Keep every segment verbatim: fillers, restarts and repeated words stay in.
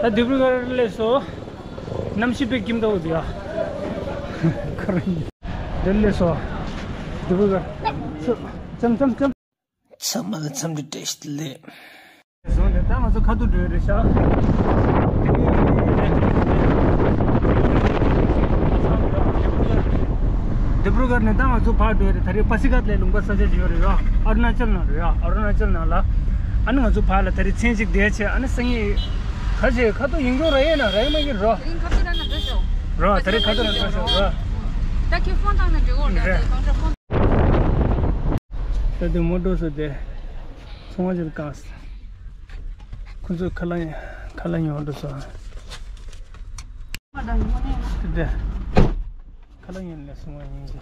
ད་ལྡི་པུར་གྷར་སླེབས་སོང་། གནམ་གཤིས་དཔེ་སྐྱིད་མདོག་འདུག་ཡ། ཁ་ར་ཡིན། དེ་སླེབས་སོང་། ལྡི་པུར་གྷར། ཙམ་ཙམ་ཙམ། ཚང་མ་ལ་འཚམས་འདྲི་བཀྲ་ཤིས་བདེ་ལེགས། བཟུང་ནས་ད་ང་ཚོ་ཁ་ཐུག་འགྲོ་ཡི་རེད་ཤག། ལྡི་པུར་གྷར་ནས་ད་ང་ཚོ་ཕར་འགྲོ་ཡི་རེད། ད་རེས་པ་སི་གྷ་ཊ་ལ་ལུང་པ་ས་ཆ་ཅིག་ཡོད་རེད་ཡ། ཨ་རུ་ན་ཅལ་ནང་རེད་ཡ། ཨ་རུ་ན་ཅལ་ནང་ལ། ཨ་ནི་ང་ཚོ་ཕར་ལ་ད་རེས་མཚན་གཅིག་བསྡད་བྱས། ཨ་ནི་སང་ཉིན་ཁ་ཆེ་ཁ་ཐུག་ཡིན་རྒྱུ་ར་ཡིན་ན་ར་ཡིན་མ་ཡིན་རོ། དེ་རིང་ཁ་ཐུག་ར་ན་འགྲོ་ཤོག། རོ། ད་རེས་ཁ་ཐུག་ར་འགྲོ་ཤོག་རོ། ད་ཁྱོད་ཕོན་བཏང་ན་འགྲིག་གོ་ར། རེད། ད་དེ་མོ་འགྲོ་སོང་དེ། ཚོང་བ་ཅིག་བཀག་སོང་། ཁོ་ཚོས་ཁ་ལག་ཁ་ལག་ཉོ་འགྲོ་སོང་། དེ་དེ། ཁ་ལག་ཉོ་ནས་སོང་བ་ཡིན་གྱི།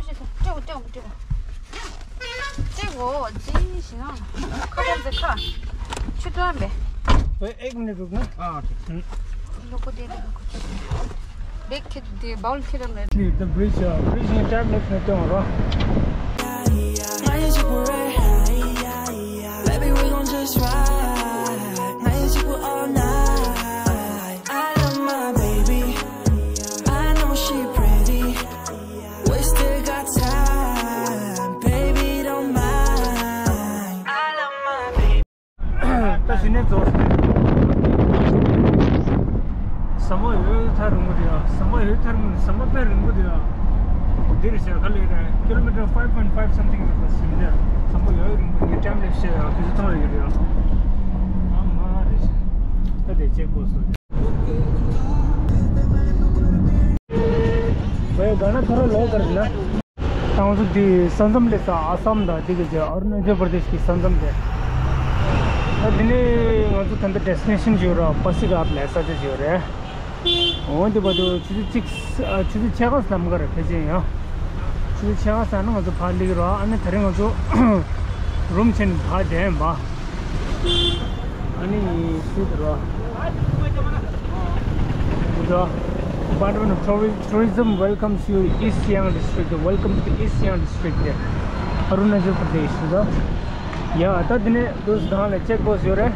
ལྕེ་གོ་ལྕེ་གོ་ལྕེ་གོ་ཅི་ཞིག་ན། ཁ་ཁ་ཟེར་ཁ། ཆུ་དོན་པས། ཨེག་མི་ནིཊ་རུག་ན། ཨ། ལོ་ཀོ་དེ་དེ་ལོ་ཀོ་དེ། Big kid, the bowl kid on it. Leave the bridge, uh, bridge in time, let's not turn around. Baby, we gon' just ride. All night. I love my baby. I know she pretty. We still got time. Baby, don't mind. I love my baby. ད་གཞི་ནས་རྫོགས་སོང་། ཟམ་པ་ཡོད་ཐག་རིང་པོ་རེད་ཡ། ཟམ་པ་ཡོད་ཐག་རིང་པོ་རེད། ཟམ་པ་དཔེ་རིང་པོ་འདུག་ཡ། འདིར་བྱས་ག་ལེར་རེད། ཀི་ལོ་མི་ཊར་five point five something ཡོད་པ་ཞིག་འདིར། ཟམ་པ་ཡོད་རིང་པོ། ངས་ཊེམ་ལེབ་བཤད་ཡ་དུས་ཚོད་ཐོང་ཡོད་རེད་ཡ། ཨ་མ་རེད། ད་དེ་ཅེག་པོ་སོ། བའི་ག་ན་ཁོ་ར་ལོ་གར་ན། ད་ང་ཚོ་འདི་ས་མཚམས་སླེབས་སོང་། ཨ་སམ་དང་འདི་གི་རྗེས་ཨ་རུ་ན་ཅལ་པར་དེཤ་གི་ས་མཚམས་དེ། ད་འདི་ནས་ང་ཚོ་ད་ལྟ་ཌེ་སི་ཊི་ནེ་ཤན་ཅིག་ཡོད་ར། པ་སི་གྷ་ཊ་ལབ་ས་ཆ་ཅིག་ཡོད་རེད། འོ་འདི་བར་དུ་ཆུ་ཚོད་གཅིག་ཨ་ཆུ་ཚོད་ཕྱེད་ཀ་ཙམ་ག་རེ་ཕལ་ཆེར་ཡོད། ཆུ་ཚོད་ཕྱེད་ཀ་ཙམ་ནང་ང་ཚོ་ཕར་སླེབས་ཀྱི་རེད། ཨ་ནི་དེ་རིང་ང་ཚོ་རུམ་ཕྱིན་ནས་ཕར་བསྡད་ཡིན་པ། ཨ་ནི་སུ་དེ་རེད། འདི་རེད། Department of Touri- Tourism welcomes you East Siang District. Welcome to East Siang District. Arunachal Pradesh. ཡ། ད་འདི་ནས་དུས་སྒང་ལ་ཅེག་པོ་སི་ཡོད་རེད།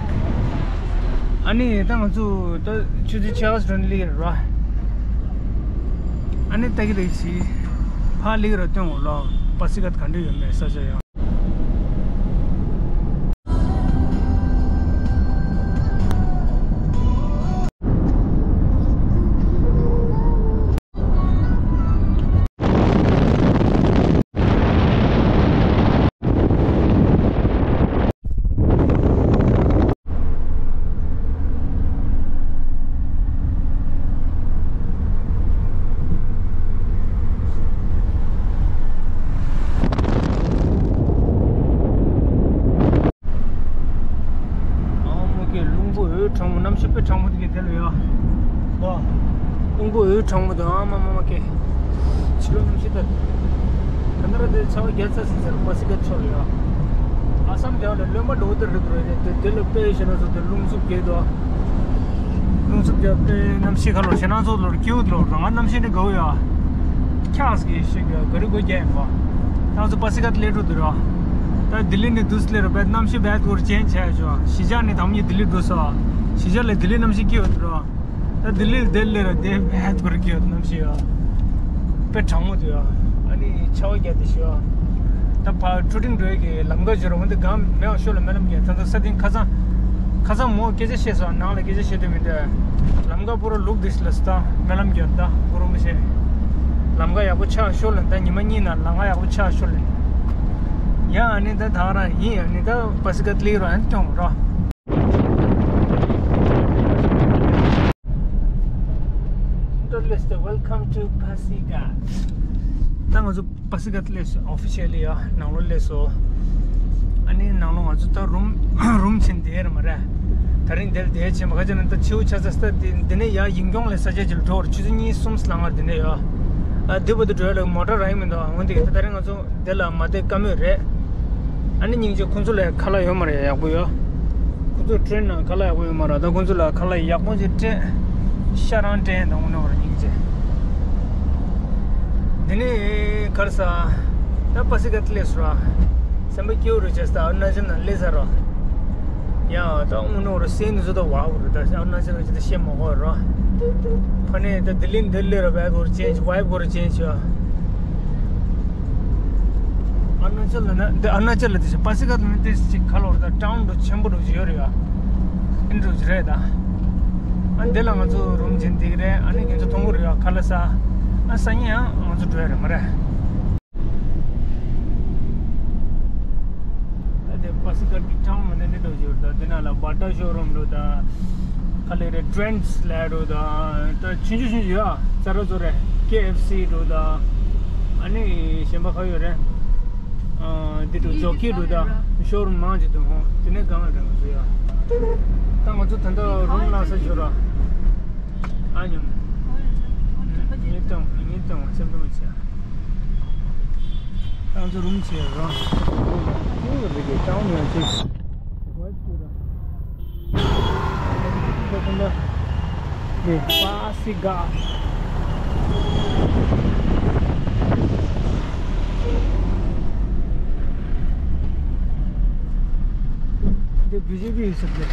ཨ་ནི་ད་ང་ཚོ་ད་ཆུ་ཚོད་ཕྱེད་ཀ་ཙམ་སླེབས་ར། ཨ་ནི་ད་གི་རེད་ཅི། ཕར་སླེབས་ར་སྟོན་འོ་ལོ། པ་སི་གྷ་ཊ་ག་འདྲ་ཡོད་མེད་ས་ཆ་ཡང་། ཨ་མ་ཀེ། རླུང་བུ་འོད་གྲང་མོ། གནམ་གཤིས་དཔེ་གྲང་མོ་འདུག་གས་དེ་ལ་ཡ། ཨ། རླུང་བུ་འོད་གྲང་མོ་འདུག་ཨ་མ་མ་མ་ཀེ། ཕྱི་ལོགས་གནམ་གཤིས་ད། ད་ནི་ར་དེ་ཚ་བ་བརྒྱ་རྩ་ཟིན་ཟེར་པ་སི་གྷ་ཊ་ཕྱོགས་ལ་ཡ། ཨ་སམ་རྒྱབ་ལ་རློན་པ་འགྲོ་དེ་རེད་འགྲོ་རེད་དེ། དེ་ལ་དཔེ་བྱས་ན་ཚོ་དེ་རླུང་འཚུབ་རྒྱག་འདུག་རླུང་འཚུབ་རྒྱག་དཔེ་གནམ་གཤིས་ཁ་ལོ་ཞེ་ན་ཚོ་ལོར་སྐྱིད་པོ་ལོར་རང་ང་གནམ་གཤིས་ནི་དགའ་བོ་ཡ། འཁྱགས་ཀྱི་ཞིག་ག་རི་སྒོ་རྒྱག་ཡིན་པ། ད་ང་ཚོ་པ་སི་གྷ་ཊ་སླེབས་འགྲོ་འདུག་ར། ད་ལྡི་ལི་ནས་འདུག་སླེབས་ར་བས་གནམ་གཤིས་བས་སྐོར་ཅན་བྱས་ཆོག་གཞིས་ཆགས་ནས་དམ་ཉིད་ལྡི་ལི་འགྲོ་སོང་། གཞིས་ཆགས་ལས་ལྡི་ལི་གནམ་གཤིས་སྐྱིད་པོ་འདུག་ར། ད་ལྡི་ལི་ལ་དེ་སླེབས་ར་དེ་བས་སྐོར་སྐྱིད་པོ་གནམ་གཤིས་ཡ། དཔེ་གྲང་མོ་འདུག་ཡ། ཨ་ནི་ཆར་པ་བརྒྱབ་དེ་ཤི་ཡ། ད་ཕར་ཀྲུ་ཀྲིང་འགྲོ་ཡ་གི་ལམ་ཁ་བརྗོད་ར་འོན་ཏེ་གང་མེད་པ་ཤོར་ལ་སྨོན་ལམ་རྒྱག་ད་ལྟ་ས་སྟེང་ཁ་སང་། ཁ་སང་མོ་སྐད་ཆ་བཤད་སོང་། ནང་ལ་སྐད་ཆ་བཤད་དུས་མི་འདུག་ལམ་ཁ་པུ་ར་ལུག་དིས་ལ་སི་ད་སྨོན་ལམ་རྒྱག་ད་གུ་རུ་མི་ཤེས། ལམ་ཁ་ཡག་པོ་ཆགས་ཤོར་ལ་ད་ཉི་མ་གཉིས་ནང་ལམ་ཁ་ཡག་པོ་ཆགས་ཤོར་ལ། ཡ་ཨ་ནི་ད་ད་རང་ཡིན། ཨ་ནི་ད་པ་སི་གྷ་ཊ་སླེབས་ར་ཨ་ནི་སྐྱོང་ར། Welcome to Pasighat. ད་ང་ཚོ་པ་སི་གྷ་ཊ་སླེབས་སོང་། ཨོ་ཕི་ཤལ་ལི་ཡ་ནང་ལོགས་སླེབས་སོང་། ཨ་ནི་ནང་ལོགས་ང་ཚོ་ད་རུམ་རུམ་ཕྱིན་བསྡད་ར་མ་རེད། དེ་རིང་འདིར་བསྡད་བྱས་མ་ག་ཅི་ན་ད་ཕྱི་པོ་ཆ་ཚ་ས་ད་འདི་ནས་ཡ་ཡིན་སྐྱོང་ལ་ས་ཆ་ཅིག་ལ་འགྲོ་བར་ཆུ་ཚོད་གཉིས་གསུམ་ལ་ངར་འདི་ནས་ཡ། ཨ་འདི་བར་དུ་འགྲོ་ཡ་ལ་མོ་ཊ་རང་ཡིན་མི་འདུག་འོན་ཏེ་ད་དེ་རིང་ང་ཚོ་འདི་ལ་མ་བསྡད་ཀ་མེད་རེད། ཨ་ནི་སྙིང་རྗེ་ཁོང་ཚོ་ལ་ཁ་ལག་ཡོད་མ་རེད། ཡག་པོ་ཡོད། ཁོང་ཚོ་ཊེན་ནང་ཁ་ལག་ཡག་པོ་ཡོད་མ་རེད། ད་ཁོང་ཚོ་ལ་ཁ་ལག་ཡག་པོ་ཅིག་སྤྲད། ཤ་རང་སྤྲད་དང་འོ་ན་བར་སྙིང་རྗེ། འདི་ནས་གར་ས། ད་པ་སི་གྷ་ཊ་སླེབས་སོང་ར། སེམས་པ་སྐྱིད་པོ་རུ་བྱས་ས་ཨ་རུ་ན་ཅལ་ནང་སླེབས་ཚར་ར། ཡ། ད་དངོས་གནས་རུ་སེམས་འདི་ཚོ་ད་བ་བོ་རུ་ད་ཨ་ན་ཅི་ར་ཅི་ད་ཤེས་མ་གོ་ར། ཕ་ནས་ད་ལྡི་ལི་འདི་ལི་ར་བའི་གོ་རུ་ཅེན་ཇི་ཝའི་བི་གོ་རུ་ཅེན་ཇི་ཡ། ཨ་ན་ཅི་ལ་ན་འདི་ཨ་ན་ཅི་ལ་དེ་ཅི་པ་སི་ཀ་ལ་ན་དེ་ཅི་ཁ་ལོ་རུ་ད་ཊའུན་རུ་ཆེན་པོ་རུ་ཅི་ཡོད་རེད་ཡ། ཨིན་རུ་ཅི་རེད་ད། ཨ་འདི་ལ་ང་ཚོ་རུམ་ཅན་འདི་གི་རེད། ཨ་ནི་ང་ཚོ་མཐོང་གི་རེད་ཡ། ཁ་ལ་ས་ཨ་སང་ཉིན་ཡང་ང་ཚོ་འགྲོ་ཡ་རེད་མ་རེད། ད་དེ་པ་སི་ཀ་གི་ཊའུན་མ་ནས་འདི་འགྲོ་རྒྱུ་རེད། ད་དེ་ནང་ལ་བ་ཊ་ཤོ་རུམ་འགྲོ། ད་ག་ལེ་རེད། ཊྲེན་ཌི་ལ་འགྲོ། ད་ད་ཆུང་ཆུང་ཆུང་ཆུང་ཡོད་ཨ། ཙ་ར་ཙོ་རེད། ཀེ་ཨེཕ་སི་འགྲོ། ད་ཨ་ནི་གཞན་པ་ག་ཡོད་རེད། ཨ་འདི་འགྲོ། ཇོ་ཀི་འགྲོ། ད་ཤོ་རུམ་མང་ཅིག་འདུག་ཧོ། དེ་ནས་གང་རེད་ང་ཚོ་ཡ། ད་ང་ཚོ་ད་ལྟ་རུམ་ལ་ས་ཤོ་ར། ཨ་ཉམས། ཉིས་སྟོང་ཉིས་སྟོང་སེམས་པ་མི་ཆེ། ང་ཚོ་རུམ་ཆེ་རང་། ཁྱེད་རང་གི་ཊའུན་ཡང་ཅིག་ཝའིབ་ཅིག་ར། ནི་པ་སི་ཀ། འདི་བི་ཇེ་པི་ཡིན་ས་རེད།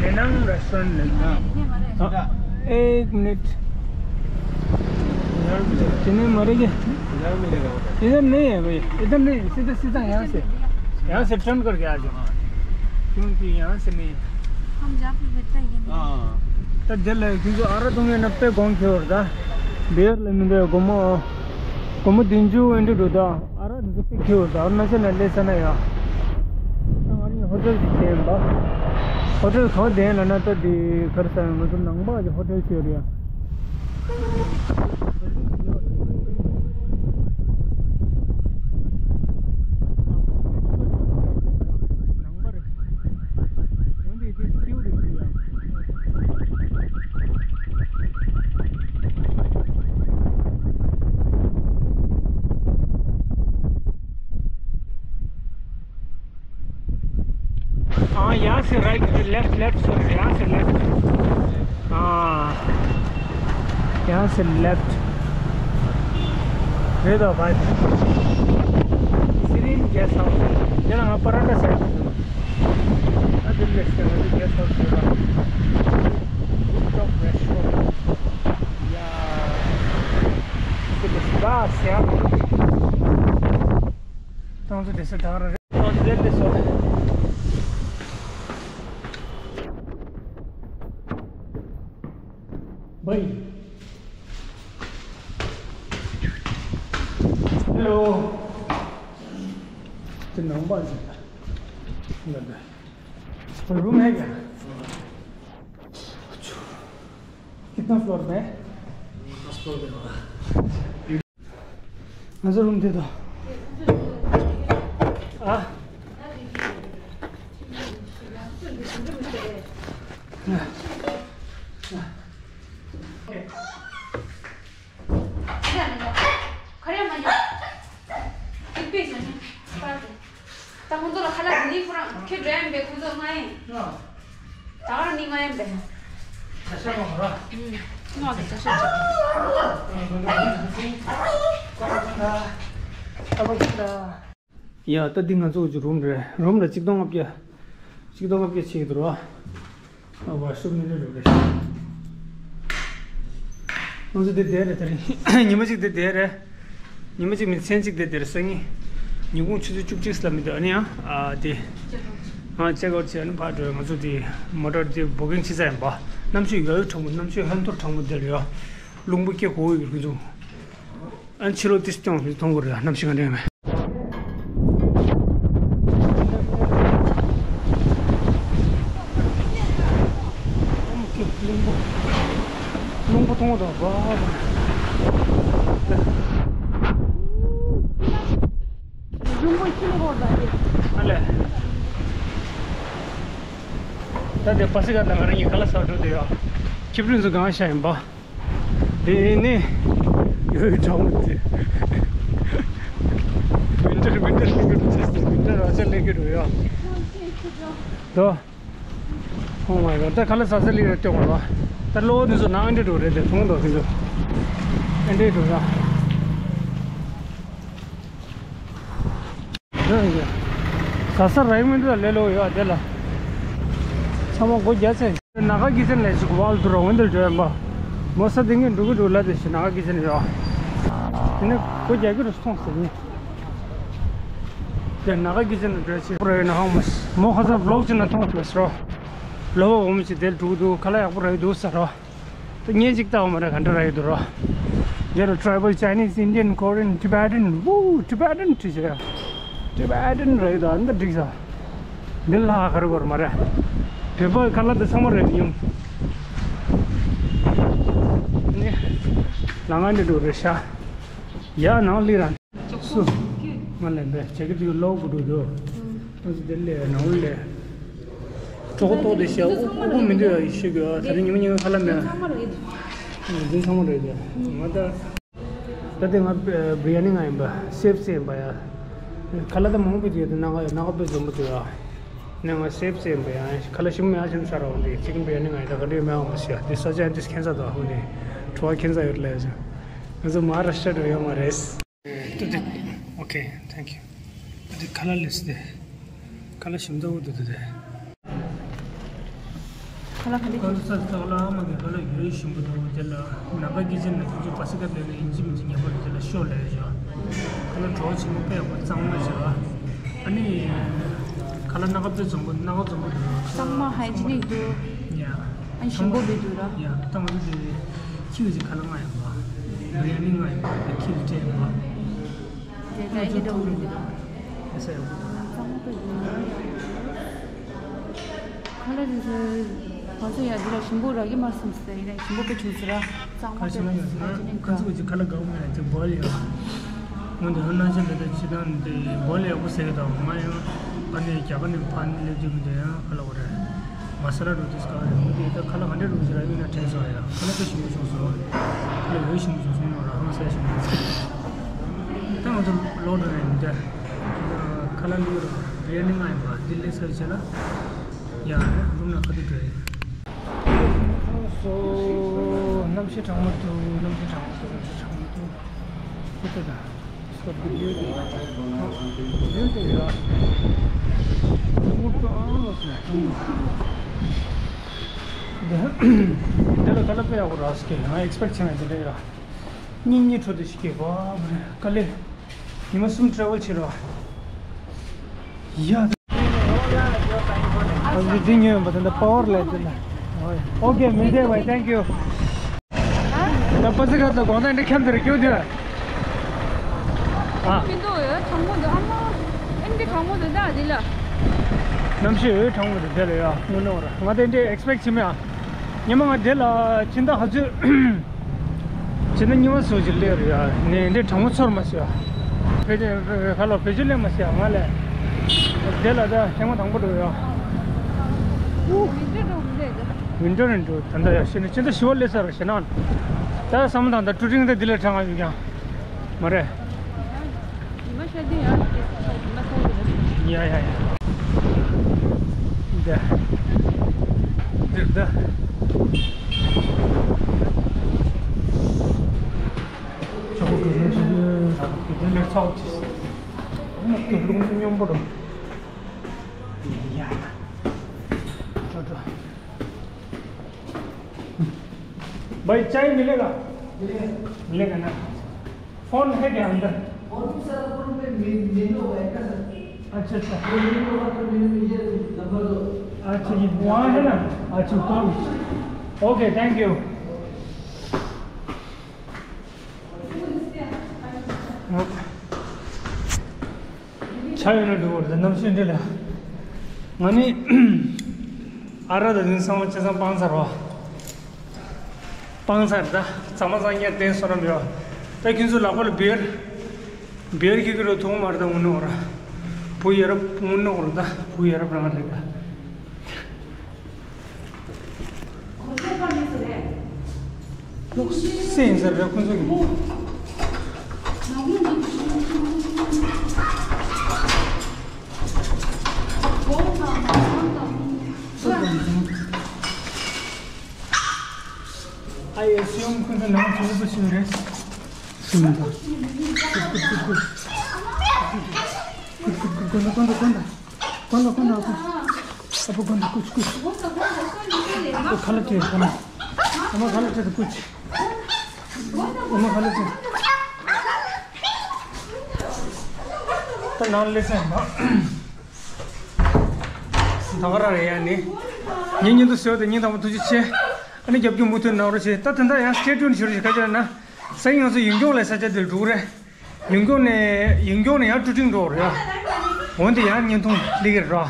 ནེ་ནང་རེ་སི་ཊོ་རན་ཊི་ལབ་ན། एक मिनट। इधर मिलेगा। कितने मरेंगे? इधर मिलेगा। इधर नहीं है भाई, इधर नहीं, सीधा सीधा यहाँ से, यहाँ से टर्न करके आ जाओ। क्योंकि यहाँ से नहीं। हम जहाँ पे बैठते हैं, ये नहीं। हाँ। ད་དེ་ལ་ཁྱོད་ཚོ་ཨ་ར་གཏོང་མཁན་ནི་དཔེ་གོང་ཁེ་བར་ད། བེར་ལ་མི་འདུག་སྒོར་མོ། སྒོར་མོ་བདུན་ཅུ་ཨེ་འདྲ་འགྲོ་ད། ཨ་ར་འདི་ཚོ་དཔེ་ཁེ་བར་ད། ཨ་རུ་ན་ཅལ་ན་སླེབས་ས་ན་ཡ། ད་ང་རང་ཧོ་ཊེལ་ཅིག་བསྡད་ཡིན་པ། ཧོ་ཊེལ་གང་བསྡད་ཡིན་ལབ་ན་ད་འདི་ག་རེ་ཟེར་ང་ཚོ་ནང་པ་གི་ཧོ་ཊེལ་ཅིག་ཡོད་རེད་ཡ། ནང་པ་རེད། འོན་ཏེ་དེ་སྐྱིད་པོ་རེད་ཟེར་ཡ། ཨ། यहाँ से राइट, लेफ्ट, लेफ्ट, सॉरी, यहाँ से लेफ्ट। हाँ, यहाँ से लेफ्ट। ये तो भाई, सीरीन गेस्ट हाउस। ये ना, पराठा साइड। ཨ་འདི་ལས་ཀྱང་ཨ་འདི་གེ་སར་ཟེར་བ། རུབ་ཊོབ་རེ་སི་ཊོ་རེན་ཊི། ཡ། འདི་ལས་ཀྱང་ཟེར་བ། ཏང་ཙུ་དེ་སེ་དང་ར་རེ། ཏང་ཙུ་དེ་ལས་སོ། བའི། ཧེ་ལོ། དེ་ནང་པ་ཟེར། ལ་ད། रूम है क्या? कितना फ्लोर पे है? फर्स्ट फ्लोर पे होगा। मुझे रूम दे दो। हाँ? ད་ཁོང་ཚོ་ལ་ཁ་ལག་འདི་ནི་ཁོ་རང་ཁྱོད་འགྲོ་ཡ་མེད་པས། ཁོང་ཚོ་ང་ཡིན། ད་ག་རང་ནི་ང་ཡིན་པས། ང་གི་ད་ཤོད་ཅིག་ཡ། ད་འདི་ང་ཚོ་གི་རུམ་རེད། རུམ་ལ་གཅིག་སྟོང་ལྔ་བརྒྱ། གཅིག་སྟོང་ལྔ་བརྒྱ་ཆེད་དུ་རོ། ཨ་ཝ་ཤོབ་མི་འདྲ་འགྲོ་རེད། ང་ཚོ་འདི་བསྡད་རེད། དེ་རིང་ཉི་མ་གཅིག་འདི་བསྡད་རེད། ཉི་མ་གཅིག་མིན་མཚན་གཅིག་འདི་བསྡད་རེད། སང་ཉིན་ཉིན་གུང་ཆུ་ཚོད་བཅུ་གཅིག་ལ་མི་འདུག་ཨ་ནི་ཡང་ཨ་དེ་ང་ཅེག་ཨའུཊ་བྱས། ཨ་ནི་ཕར་འགྲོ། ང་ཚོ་དེ་མོ་ཊར་དེ་བུ་ཀིང་བྱས་ཚར་ཡིན་པ། གནམ་གཤིས་ཡག་ཡོད་དྲང་པོ། གནམ་གཤིས་ཧོན་ཐོར་དྲང་པོ་འདི་ལ་ཡོད། རླུང་བུ་སྐད་གོ་ཡོད་ཀྱི་ཁོ་ཚོ། ཨན་ཕྱི་ལོགས་ཏིས་ཏོང་མཐོང་གི་རེད། གནམ་གཤིས་ག་འདྲ་ཡོད་མེད། རླུང་བུ་མཐོང་དང་བ། རླུང་བུ་ཁྱི་ལ་ཧོར་ད་རེད། ཨ་ལས། ད་དེ་པ་སི་ཀ་དང་ང་རང་གཉིས་ཁ་ལག་ཟ་འགྲོ་དེ་ཡོད། ཁྱི་ཕྲུག་ཚོ་གང་ཤ་ཡིན་པ། དེ་ནི་ཡོད་གྲང་མོ་དེ། ཝིན་ཊར་ཝིན་ཊར་ལེགས་ཀྱི་འདུག་ཝིན་ཊར་ར་ཅག་ལེགས་ཀྱི་འདུག་ཡ། དོ། ཨོ་མའི་གོཌ། ད་ཁ་ལག་ཟ་ས་ལི་རེ་སྟོན་བ་ར། ད་གློ་བོ་འདི་ཚོ་ནང་ཨེ་འདྲས་འགྲོ་རེད། དེ་མཐོང་འདུག་ཁྱེད་ཚོ། ཨེ་འདྲས་འགྲོ་ཡ། དོ་ཡ། ག་ས་ར་ཡིན་མི་འདུག་ལེ་ལོ་ཡོད་དེ་ལ། ཚང་མ་སྒོ་རྒྱག་ཚེ། ནཱ་ག་གི་ཅན་ལས་ཞིག་ཝལ་དུ་རོ་ཝན་དུ་འགྲོ་ཡིན་པ། མོ་ས་དེ་ངས་འགྲོ་གི་འགྲོ་ལ་དེ་ཞིག་ནཱ་ག་གི་ཅན་ཡོད། དེ་ནས་སྒོ་རྒྱག་གི་རུ་སོང་ཟེར་ནས། དེ་ནཱ་ག་གི་ཅན་འགྲོ་ཅིག་པོ་ར་ཡོད་ན་ཧང་མོ་ས་མོ་ཁ་ས་བློག་ཅིག་ན་མཐོང་ཐུབ་སོ། ལོ་བ་འོ་མི་ཅིག་དེ་འགྲོ་གི་འདུག་ཁ་ལག་ཡག་པོ་ར་ཡོད་འདུག་ཟེར་རོ། ད་ངས་ཅིག་ལྟ་བ་མ་རེད་ག་འདྲ་ར་ཡོད་འདུག་རོ། འདི་ལ་Tribal Chinese Indian Korean Tibetan Woo Tibetan བྲིས་ཤག Tibetan ར་ཡོད་ད་འདི་བྲིས་ཤག་འདི་ལ་ཧ་ག་རེ་གོ་ར་མ་རེད། བོད་པ་ཁ་ལག་འདི་ཚང་མ་རེད་ཡིན། ནི། ལ་ང་འདི་འགྲོ་རེད་ཤག་ཡ་ནང་ལི་རང་སུ། ང་ལན་པས་ཇེ་ཀེ་ཊི་ལོག་གི་འགྲོ་འདུག་ཨ་ཙི་དེ་ལས་ནང་ལས། གྲོགས་ཏོག་དེ་ཤ་དབུགས་དབུགས་མི་འདུག་ཡ་ཤི་དགོས་ཨ་ད་རིང་ཉི་མ་ཉི་མ་ཁ་ལ་མེད། འཛིན་ཚང་མ་རེད་དེ། ང་ད། ད་དེ་ང་བི་རི་ཡ་ནི་ང་ཡིན་པ་སེབ་སེ་ཡིན་པ་ཡ། ཁ་ལ་ད་མང་པོ་དེ་ཡོད་དེ་ནང་ང་ཡོད་ནང་པའི་འཛོམས་པོ་དེ་ཡ། ནས་ང་སེབ་སེ་ཡིན་པ་ཡ་ཁ་ལ་ཞིམ་མེད་ཨ་ཞིམ་ཤ་ར་བ་འདི་ཅི་ཀན་བི་རི་ཡ་ནི་ང་ཡིན་ད་ག་འདྲ་ཡོད་མེད་ཨང་པ་ཤ་དེ་ས་ཆ་འདི་ཁྱེད་ས་དང་ཧུ་ནི་བྲོ་བ་ཁྱེད་ས་ཡོད་ལས་ང་ཚོ་མ་ར་ཤ་འགྲོ་ཡོད་མ་རེད། ཏུ་ཏུ། Okay, thank you. ཏུ་ཏུ་ཁ་ལག་ལེས་ཏེ། ཁ་ལག་ཞིམ་ཏོག་ཏུ་ཏུ་ཏེ། ཁ་ལག་ག་འདྲ་ཁ་ལག་ས་ཏག་ལ་ཨ་མ་གི་ཁ་ལག་ཡོད་ཞིམ་པོ་འདུག་དེ་ལ་ནང་པ་སྐད་ཆ་ནང་ཁྱོད་ཚོ་པ་སི་ཀ་ལས་ནས་ཡིན་གཅིག་མིན་གཅིག་ཉན་པ་རེད་དེ་ལ་ཤོག་ལས་བཞག་ཁ་ལག་གྲོགས་ཆེན་མོ་དཔེ་ཡག་པོ་གཙང་མ་བྱས་པ། ཨ་ནི། ཁ་ལག་སྣ་ཁ་དཔེ་འཛོམས་པོ་སྣ་ཁ་འཛོམས་པོ་འདུག་གཙང་མ་ཧའི་ཇི་ནིག་འདུག་ཡ། ཨ་ཞིམ་པོ་མི་འདུག་ར། ཡ་ད་ང་ཚོ་དེ་ཁྱི་གི་ཅིག་ཁ་ལག་ང་ཡང་བ། བི་རི་ཡ་ནི་ང་ཡང་བ་དེ་ཁྱི་གི་སྤྲད་ཡང་བ། དེ་ད་ཨེ་འདྲ་འདྲ་བོ་མི་འདུག་ཨེ་ས་ཡག་པོ་འདུག་གཙང་མ་དཔེ་འདུག་ཁ་ལག་དེ་ཚོ་ང་ཚོ་ཡ་འདི་ལ་ཞིམ་པོ་རག་གི་མ་སོང་ཟེར་ཡིན་ན་ཞིམ་པོ་དཔེ་བྱུང་ཟེར་ར། གཙང་མ་ཁ་ཞིམ་པོ་ཡོད་ཟེར་ན་ཁ་ཚུགས་ཀྱི་ཁ་ལག་དགའ་པོ་མེད་ཅིག་བོལ་ཡོད། ང་འདི་ཧ་ན་ཆེ་ལ་དེ་ཕྱི་ཐང་འདི་བོལ་ཡག་པོ་ཟེར་གི་དང་ང་ཡང་ཕ་ནས་རྒྱ་གར་ནས་ཕ་ནས་སླེབས་དུས་མི་འདྲ་ཡང་ཁ་ལག་བོ་རེད། མ་ས་ལ་འགྲོ་དུས་ཀ་རེད་མི་འདི་ད་ཁ་ལག་ག་འདྲ་འགྲོ་ཟེར་ཡིན་ན་དྲན་སོང་ཡ་ཁ་ལག་དཔེ་ཞིམ་པོ་བྱུང་སོང་། ཁ་ལག་འོ་ཞིམ་པོ་བྱུང་སོང་ནོ་ར་ཧང་སེ་ཞིམ་པོ་བྱུང་། ད་ང་ཚོ་ལོག་འགྲོ་རེད་མི་འདྲ། ཁ་ལག་ལུས་རོ་བི་རི་ཡ་ནི་ང་ཡིན་པ་འདི་ལས་ས་བྱས་ལ་ཡ་རུམ་ན་ཁ་ཐུག་འགྲོ་ཡིན། སོ། གནམ་གཤིས་གྲང་མོ་འདུག་གནམ་གཤིས་གྲང་མོ་འདུག་གནམ་གཤིས་གྲང་མོ་འདུག་ཁྱི་ད་ད། སོ་བི་ཌིའོ་དེ། བི་ཌིའོ་དེ་ཡོད། ངུ་ཏོ་ཨང་ལོ་སི་ན་གྲང་མོ། འདི་འདི་ལ་ཁ་ལག་དཔེ་ཡག་པོ་རག་སི་ཀེ་ང་ཨེག་སི་པེག་བྱས་ན་འདི་འདྲ་ཡོད། གཉིས་གཉིས་འཕྲོ་དེ་ཞིག་གེ་བ་མ་རེད་ཀ་ལེ། ཉི་མ་གསུམ་ཊེ་རེ་ཝལ་བྱེད་རོགས། ཡ། ཨ་འདི་འདི་ཉོས་པ་དེ་འདྲ་པ་ཝར་ལས་དེ་ལ། ཨོ་ཀེ་མི་འདས་བའི་ཐེང་ཀིའུ། ད་པ་སི་ཁ་ད་དགོང་དག་འདི་ཁྱམས་དེར་སྐྱོད་དུས། ཨ། མི་འདུག་ཡ་གྲང་མོ་འདུག་ཨ་མ། ཨེ་འདི་གྲང་མོ་འདུག་ད་འདི་ལ། གནམ་གཤིས་འོད་གྲང་མོ་འདུག་དེ་ལ་ཡ་དངོས་གནས་བར་ང་དེ་འདྲའི་ཨེག་སི་པེག་བྱེད་མེད་ཨ། ཉི་མ་ང་དེ་ལ་ཕྱི་ཟླ་ཧ་ཚོད། ཕྱི་ཟླ་གཉིས་པ་སོ་ཞིག་སླེབས་རེད་ཡ། ནས་འདི་གྲང་མོ་ཚོར་མ་སོང་ཡ། བེད་སྤྱོད་ཁ་ལོ་བེད་སྤྱོད་ལེན་མ་སོང་ཡ་ང་ལས། དེ་ལ་ད་ཐེངས་མ་དང་པོ་འགྲོ་ཡ། ཝིན་ཊར་རེད་འགྲོ་ད་ལྟ་ཡ་ཤི་ནས་ཕྱི་ཟླ་བཞི་པ་སླེབས་ས་རེད་ཤི་ན། ད་བསམ་བློ་དང་ད་ཀྲུ་ཀྲིང་ད་འདི་ལས་གྲང་ང་ཡོད་ཀྱང་། མ་རེད། ཉི་མ་ཤར་དུས་ཡང་སྐྱེ་ས་ཆགས་ཉི་མ་ཤར་དུས་ལ། ཡ་ཡ་ཡ། འདི། འདིར་ད། ཆོག་གི་འདི་ལས་ཚོགས་ཀྱི། ཨ་ནི་རླུང་སྙོམས་པོ་རུ། ཡ། འགྲོ་འགྲོ། भाई, चाय मिलेगा? मिलेगा। मिलेगा ना? फोन है क्या अंदर? फोन तो सर, फोन पे मे-, मेनू है क्या सर? अच्छा, अच्छा। वो मेनू होगा तो मेनू में ये नंबर दो। अच्छा, ये वहाँ है ना? अच्छा, call. Okay, thank you. ཆ་ཡོད་ན་འགྲོ་བར་དུ་གནམ་གཤིས་འདི་ལ། ང་ནི་ཨ་ར་ད་དུང་ཚང་མ་ཆ་ཚང་སྤང་ཚར་བ། སྤང་ཚར་ད་ཚང་མ་ཚང་ཉལ་བསྟན་སོ་རམ་ཡོད། ད་ཁྱོད་ཚོ་ལག་པ་ལ་བེར། བེར་གྱི་གི་རོ་ཐོང་མར་ད་འུ་ནོ་ར། བུ་ཡ་རབ་འུ་ནོ་ར་ད་བུ་ཡ་རབ་རང་རེད་ད། ལོག་སེ་ཡིན་ཟེར་རེད་ཁོང་ཚོ་གི། I assume ཁོང་ཚོ་ནང་ཚོ་ལོག་ཞིག་རེད། སུ་མི་འདུག་ཀུ་ཀུ་ཀུ་ཀུ། ཀུ་ཀུ་ཀུ་ཀུ་ན་ཀོན་ད་ཀོན་ད། ཁོ་ན་ཁོ་ན་ཁོ། ཨ་པོ་གོན་ད་ཀུཆ་ཀུཆ། ཨ་པོ་ཁ་ལ་ཏེ་ཁ་ན། ཨ་མ་ཁ་ལ་ཏེ་ད་ཀུཆ། ཨ་མ་ཁ་ལ་ཏེ། ད་ནང་ལེ་སེ་མ། ད་ག་ར་རེད་ཡ་ནི། ངའི་བརྙན་ཐུང་གཟིགས་པ་དེ་སྙིང་ཐག་པ་ཐུགས་རྗེ་ཆེ། ཨ་ནི་རྒྱབ་སྐྱོར་མུ་མཐུད་གནང་རོགས་བྱེད། ད་དེ་འདྲ་ཡང་stay tuned་ཞུ་རོགས་བྱེད། ག་ཅི་ལབ་ན། སང་ཉིན་ང་ཚོ་ཡུལ་སྐྱོང་ལ་ས་ཆ་དེར་འགྲོ་གི་རེད། ཡུལ་སྐྱོང་ནས་ཡུལ་སྐྱོང་ནས་ཡང་ཀྲུ་ཀྲིང་འགྲོ་རེད། འོན་ཏེ་ཡང་བརྙན་ཐུང་སླེབས་ཀྱི་རེད་རོ།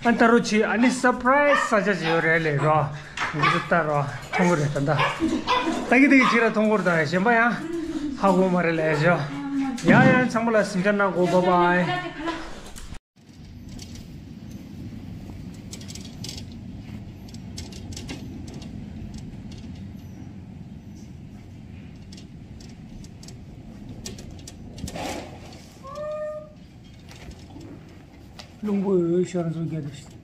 ཨ་ལྟ་རོགས་བྱེད། ཨ་ནི་སར་པ་རའི་སི་ས་ཆ་ཅིག་ཡོད་རེད་ལབ་རོ། འདི་ཚོ་ལྟ་རོ། མཐོང་གི་རེད་ད་ལྟ། ལྟ་གི་ལྟ་གི་ཅིག་ར་མཐོང་གི་རེད། ད་གཞན་པ་ཡང་ཧ་གོ་མ་རེད་ལབ་ཞོ། ཡ་ཡ་ཚང་མ་ལ་གཟིམ་འཇག་གནང་གོ། བྷའི་བྷའི། རླུང་བུ་ཤར་འཛུལ་རྒྱག་དུས།